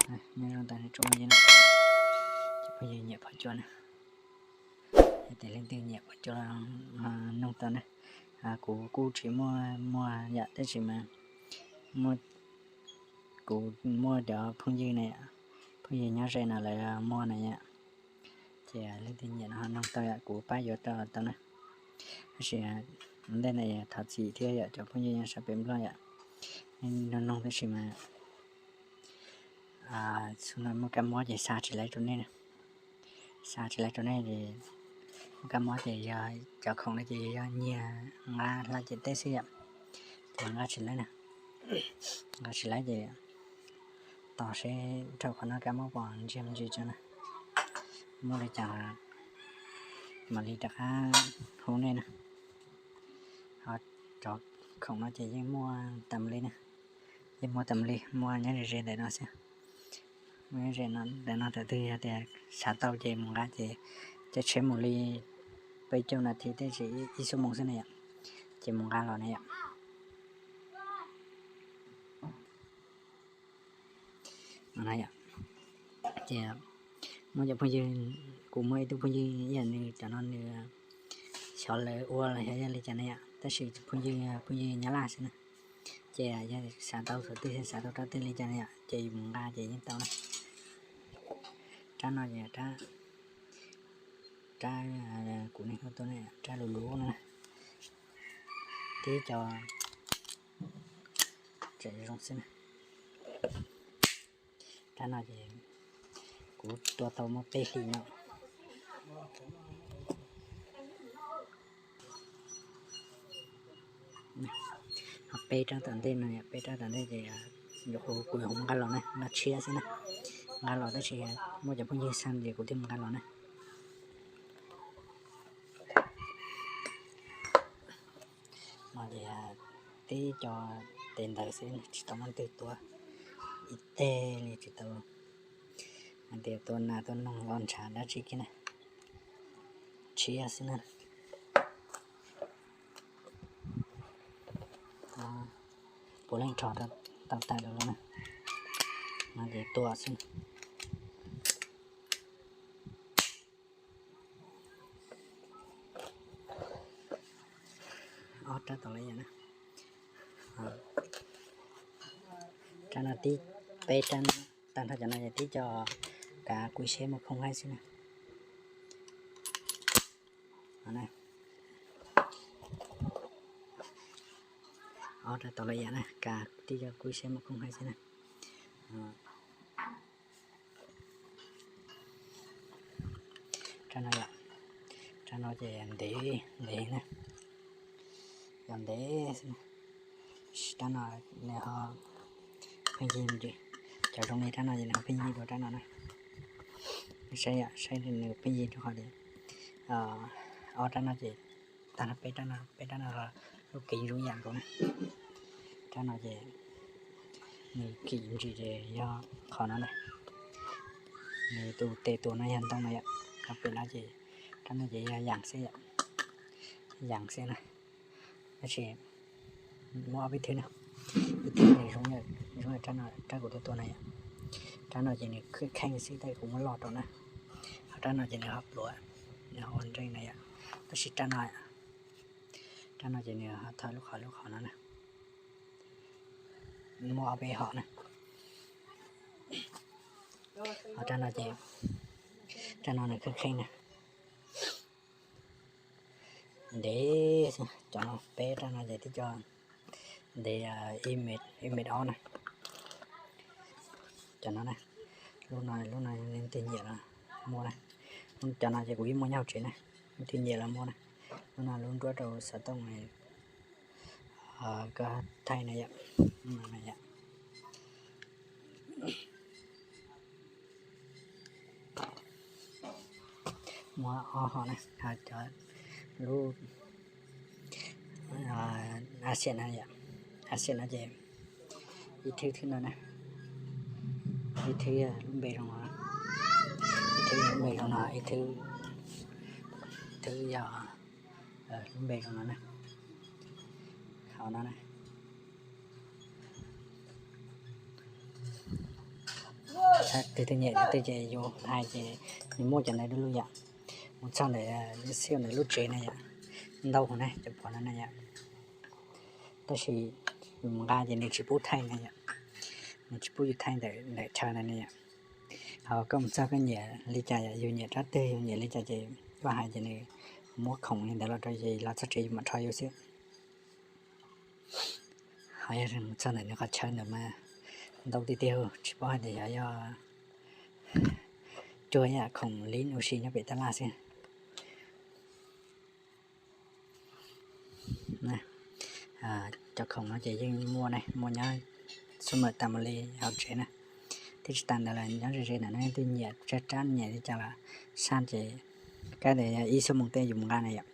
Nyob zoo tag nrho tsoom phooj ywg na, cov phooj ywg nyiam phom cuam na, yog tias leej twg nyiam phom cuam los noog tau na. Kuv kuj tsis muaj muag yom, tab sis mas muaj, kuv muaj cov phooj ywg na, phooj ywg nyob ze no lawv muaj na yom. Ces leej twg nyiam no noog tau yom, kuv pab yuav rau tau na. Tab sis ua ntej no thov txim thiab yom cov phooj ywg nyob sab pem Nplog yom, noog noog tab sis mas xub no muaj kab mob ces xa tsis laib rau nej, xa tsis laib rau nej ces muaj kab mob ces yog cov khoom no ces yog nyiag nqa hla ciam teb xwb yom. Ces nqa tsis laib na, nqa tsis laib ces tos seb dhau qhov no kab mob puas ntsiag me ntsis tso na. Muaj li cas mam li rov qab hu nej na. Ho cov khoom no ces yeej muaj tas li na, yeej muaj tas li, muaj nyob ze ze ntawm no xwb. Muaj nyob ze ntawm no, thaum twg yog tias xav tau ces mus nqa ces caij tsheb mus li peb caug nas this, tab sis ib xuab moos xwb na yom, ces mus nqa los na yom. Ces muaj cov phooj ywg, kuv muaj ib tug phooj ywg ib yam nws cov no nws xyov lawv ua los xyov yog li cas na yom, tab sis phooj ywg, phooj ywg Nyab Laj xwb na. Ces yog xav tau thaum twg, xav tau rab twg li cas na yom ces yus mus nqa ces yeej tau na. Rab no ces rab, rab kuv niaj hnub tuaj na, rab luv luv na, tib co tseem zoo xwb na. Rab no ces kuv tua tau muaj peb hlis no. Ho peb rab tom ntej no, peb rab tom ntej ces yuav hu, kuv yuav hu nqa los na, nqa tshiab xwb na. Nqa los tab sis muaj cov phooj ywg xa ces kuv thiaj mus nqa los na. No ces tib co tes ntawd xwb, tsis tau muaj leej twg tua ib teg li, tsis tau hais tias tua nas tua noog los ntshav dab tsi kiag na, tshiab xwb na. Puav leej rho tau tag lawm na, no ces tua xwb. Ob rab tau lawm yom na. Rab no tib, peb rab, tag nrho cov no ces tib co kav kuj seb muaj khoom haib xwb na. Ob rab tau lawm yom na, kav tib co kuj seb muaj khoom haib xwb na. Rab no yom, rab no ces ntev ntev na, yog ntev xwb na. Rab no nws ho pheej yig, cov zoo li rab no ces nws ho pheej yig dua rab no na. Saib yom, saib nws pheej yig rau qhov tias ob rab no ces tag nrho peb rab no, peb rab no los lub kim zoo ib yam nkaus na. Rab no ces nws kim ntsis ces yog qhov no na, nws tus tes tus no yog ntoo no yom, ho pem no ces rab no ces yog yam xwb yom, yam xwb na. Tab sis muaj ob peb thwb na, ib thwb nws zoo, zoo li rab no, rab kuv tua tua no yom. Rab no ces nws kheej xwb tab sis kuv muab loj rau na. Ho rab no ces nws ho pluav, nws ho ua nreej na yom. Tab sis rab no, rab no ces nws ho thawj lub qhov, lub qhov no na. Muaj ob peb hom na. Ho rab no ces, rab no nws kheej kheej na. Ntev xwb, cov no peb rab no ces tib co ntev ib mev, ib mev ob na. Cov no na, lub no, lub no leej twg nyiam los muaj na. Cov no ces kuv yeej muaj nyob hauv tsev na, leej twg nyiam los muaj na. Lub no lub nruab rau xov tooj koj thaij na yom. Muaj ob hom na, cov lub a xiam no yom, a xiam no ces ib thwb thwb no na, ib thwb lub npe zoo no, ib thwb lub npe zoo no, ib thwb, thwb yog lub npe zoo no na, hauv no na. Twg twg nyiam cov twg ces yus hais ces nws muaj cov ntawd du lug yom. Mus txog ntawm, xij ntawm lub tsev na yom, ntau hov na cov phom no na yom. Tab sis yus mus nqa ces nws tsis pub thaij na yom, nws tsis pub yus thaij ntawm chaw ntawd na yom. Ho koj mus txog koj nyiam li cas yom, yus nyiam rab twg yus nyiam li cas ces koj hais ces nws muab khoom li ntawd los rau ces los txog tsev yus mam rho yus xwb. Ho yog mus txog ntawm nws qhov chaw ntawd mas ntau tiag tiag, tsis paub hais tias xyov yog cuag yam khoom li ub si nyob pem tab laj xwb. Cov khoom no ces yeej muaj ne, muaj nyob xub mawm tas mus li hauv tsev na. Thiab tsis tas ntawd los nyob ze ze ntawm no twg nyiam tsab rab nyiam li cas los saj ces kab tias yog ib xuab moos tej yus mus nqa na yom.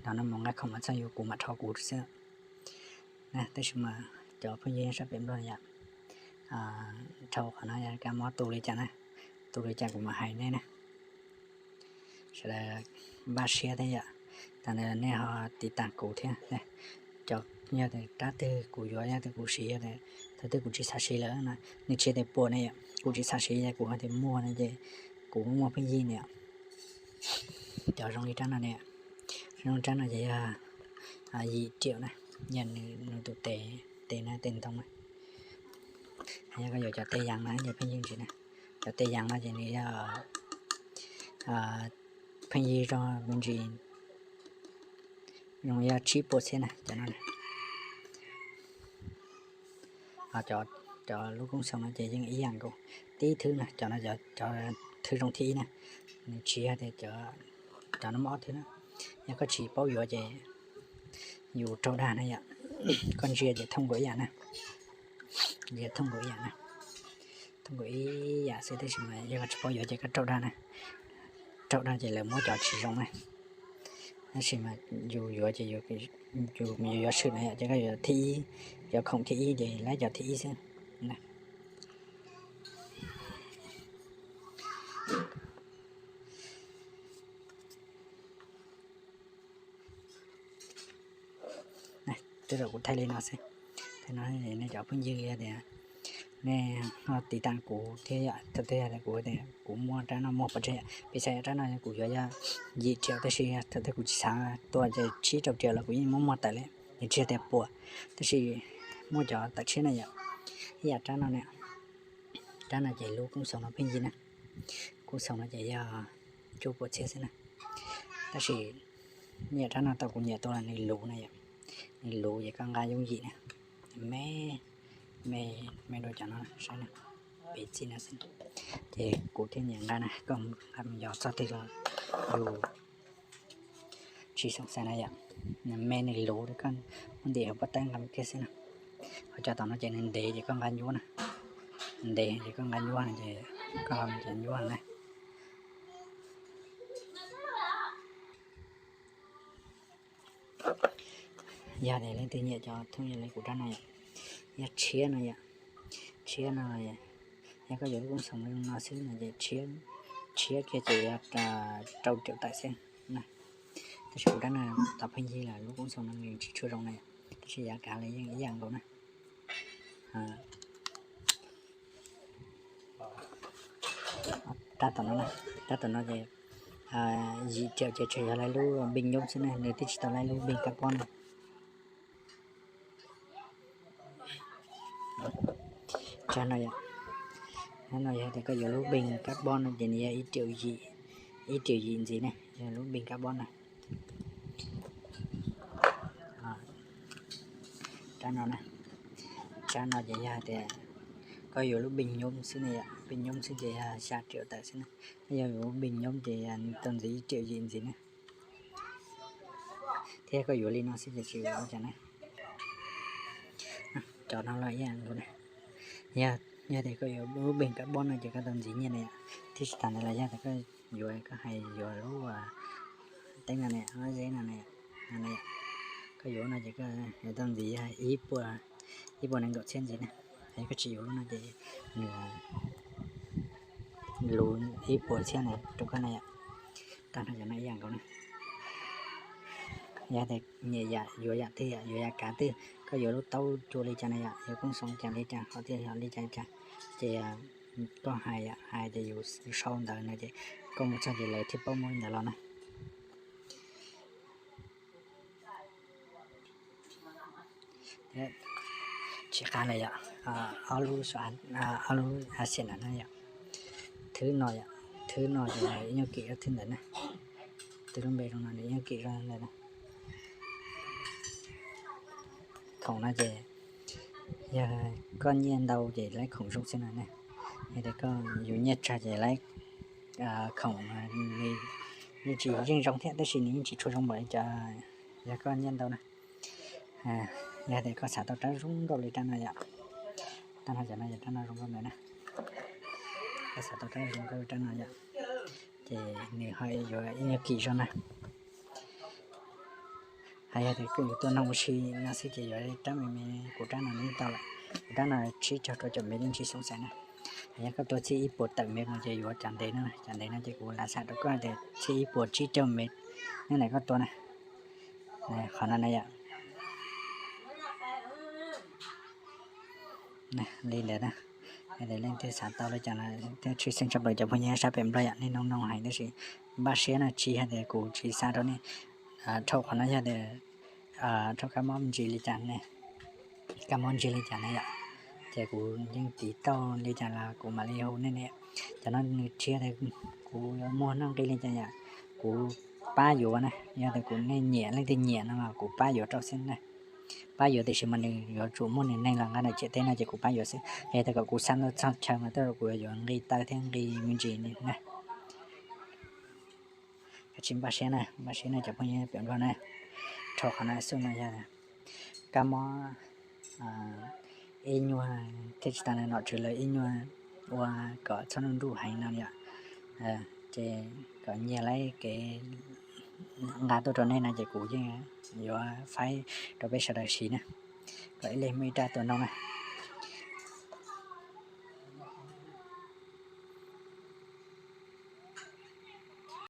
Los no mus nqa khoom los txog yus kuv mam rho kuv xwb. Tab sis mas cov phooj ywg sab pem Nplog yom, dhau qhov no yog kab mob tu li cas na, tu li cas kuv mam hais nej na. Sawv daws npaj siab thiab yom, tas ntawd nej ho tiv tas kuv thiab. Cov yog tias rab twg kuv yuav yog tias kuv siv yog tias thaum twg kuv tsis xav siv lawm no, nws tsis tias puas ne yom, kuv tsis xav siv yog kuv ho tias muag no ces kuv muaj pheej yig na yom. Cov zoo li rab no ne, zoo li rab no ces yog yim riam na, yog nws tus tes, tes na tes ntoo na. Yog koj yuav cov tes yas no ces pheej yig ntsis na, cov tes yas no ces nws yog pheej yig rau me ntsis, zoo yog tsib puas txhiab na cov no. Cov lub koob xoom no ces yeej ib yam nkaus, tib thwb na, cov no cov thwb zoo thib ib na, nws tsis yog tias cov no muaj ob thwb na. Yog koj tsis paub yuav ces yus raug dag na yom, koj ntsia ces thooj nkaus ib yam na, ntsia thooj nkaus ib yam na, thooj nkaus ib yam xwb tab sis mas yog koj tsis paub yuav ces koj raug dag na, raug dag ces lawv muab cov tsis zoo na. Tab sis mas yus yuav ces yus yuav yuav swm na yom, ces koj yuav thib ib, yuav khoom thib ib ces laib cov thib ib xwb. Twb rau kuv thaij li no xwb, thaij no nej cov phooj ywg yog tias nej ho tiv tas kuv thiab yom, thaum twg yog tias kuv tias kuv muaj rab no muag pov tseg yom, piv xam rab no kuv yuav yog yim riam tab sis thaum twg kuv tsis xav tua ces tsib rau riam los kuv yeej muab muag tawm li, nws tsis yog tias puas, tab sis muaj cov tawm tshiab na yom, ib yam rab no na, rab no ces lub koob xoom no pheej yig na, koob xoom no ces yog cuaj puas txhiab xwb na. Tab sis nyiam rab no tau kuv nyiam tua los nws luv na yom, nws luv ces koj nqa yooj yim na, me, me, me dua cov no saib na, pem txij no xwb. Ces kuv thiaj nyiam nqa na, koj nqa mus yos txog twg los yus tsis xoo xais na yom. Nws me nws luv, koj muab ntim hauv pob tawb nqa mus kiag xwb na. Ho cov tom no ces nws ntev ces koj nqa nyuaj na, ntev ces koj nqa nyuaj no ces koj ho mus cov nyuaj na. Yog tias leej twg nyiam cov thooj ywg li kuv rab no yom, yog tshiab no yom, tshiab no, yog koj yuav lub koob xoom li no xwb no ces tshiab, tshiab kiag ces yog rau riam tawm xwb na. Tab sis kuv rab no tau pheej yig lawm, lub koob xoom no nws tsis tshua zoo na, tab sis yav kav li yeej ib yam nkaus na. Rab tom no, rab tom no ces yim riam ces tsuas yog laib lub npis nyob xwb ne, nws twb tsis tau laib lub npis kab pob no. Rab no, rab no yog tias koj yuav lub npis kab pob no ces nws yog ib riam yim, ib riam yim ntxiv ne, yog lub npis kab pob no. Rab no, rab no ces yog tias koj yuav lub npis nyob xwb ne yom, npis nyob xwb ces yog xya riam tawm xwb na. Yog yuav lub npis nyob ces tau ntxiv ib riam yim ntxiv na. Thiab koj yuav li no xwb ces tsis ua cas na. Cov no los ib yam nkaus na. Yog, yog tias koj yuav lub npis kab pob no ces koj tau ntxiv nyiaj na yom. Thiab tsis tas ntawd los yog tias koj yuav, koj hais yuav lub teeb no ne, lub zeb no ne, koj yuav no ces koj yuav tau ntxiv ib puas, ib puas nees nkaum txhiab ntxiv na. Yog koj tsis yuav lub no ces nws luv ib puas txhiab na rau koj na yom. Tag nrho cov no ib yam nkaus na. Yog tias nyiam yam, yuav yam twg, yuav yav kav twg, Koj yuav lub taub cua li cas na yom, yuav koob xoov cas li cas, qhov tias yog li cas li cas, ces koj hais, hais ces yus sau ntawv no ces koj mus txog ces lawv thiaj paub muab ntawd los na. Tsis qab li yom, ob lub, ob lub a xia na yom. Thwb no, thwb no ces ib nyuag kim rau thwb ntawd na. Twb lub npe zoo no nws ib nyuag kim rau ntawd na. Khoom no ces yog koj nyiaj ntau ces laib khoom zoo xwb no ne. Yog tias koj yus nyiaj tsawg ces laib khoom yeej tsis yeej zoo thiab, tab sis nws yeej tsis tshua zoo npaum li cov yog koj nyiaj ntau na. Yog tias koj xav tau rab zoo nkauj li rab no yom, rab no, cov no yog rab no zoo nkauj ntawd na. Koj xav tau rab zoo nkauj li rab no yom, ces nws ho yuav ib nyuag kim zoo na. Hais yog tias koj yuav tuaj noog ua si no xwb ces yuav rab me me, kuv rab no yeej tau lawm. Kuv rab no tsib caug rau caum mev yeej tsis xoob xaim na. Hais yog koj tua txij ib puas tawm mev mus ces yuav cov ntev no, cov ntev no ces kuv lam xam rau koj tias txij ib puas tsib caug mev nyob ntawm koj tua na. Qhov no na yom. Li ntawd na. Leej twg xav tau li cas thiab tshwj xeeb tshaj plaws cov phooj ywg sab pem Nplog yom, nej noog noog heev tab sis npaj siab na, tsis yog tias kuv tsis xa rau nej. Dhau qhov no yog tias dhau kab mob me ntsis li cas ne, kab mob ntsis li cas na yom, ces kuv yeej tiv tauj li cas los kuv mam li hu nej ne. Cov no nws tsis yog tias kuv yuav muag noj nqi li cas yom, kuv pab yuav na, yog tias kuv, nej nyiam, leej twg nyiam no los kuv pab yuav rau xwb na. Pab yuav tiam sis mas nws yuav tsum muaj nws neeg los nqa ntawm ciam teb no ces kuv pab yuav xwb. Yog tias kom kuv xa ntua txog chaw mas tej zaum kuv yuav yuav nqi taw thiab nqi me ntsis na. Kav tsij npaj siab na, npaj siab na cov phooj ywg pem Nplog na. Dhau qhov no xwb no yog kab mob ib nyuag thiab tsis tas li no, tsuas lawv ib nyuag ua kom txhob nruj nruj heev no yom. Ces kom nyiag laib kev nqa tuaj rau nej no ces kuv yeej yuav faib rau peb sawv daws siv na. Kom ib leeg muaj ib rab tua noog na.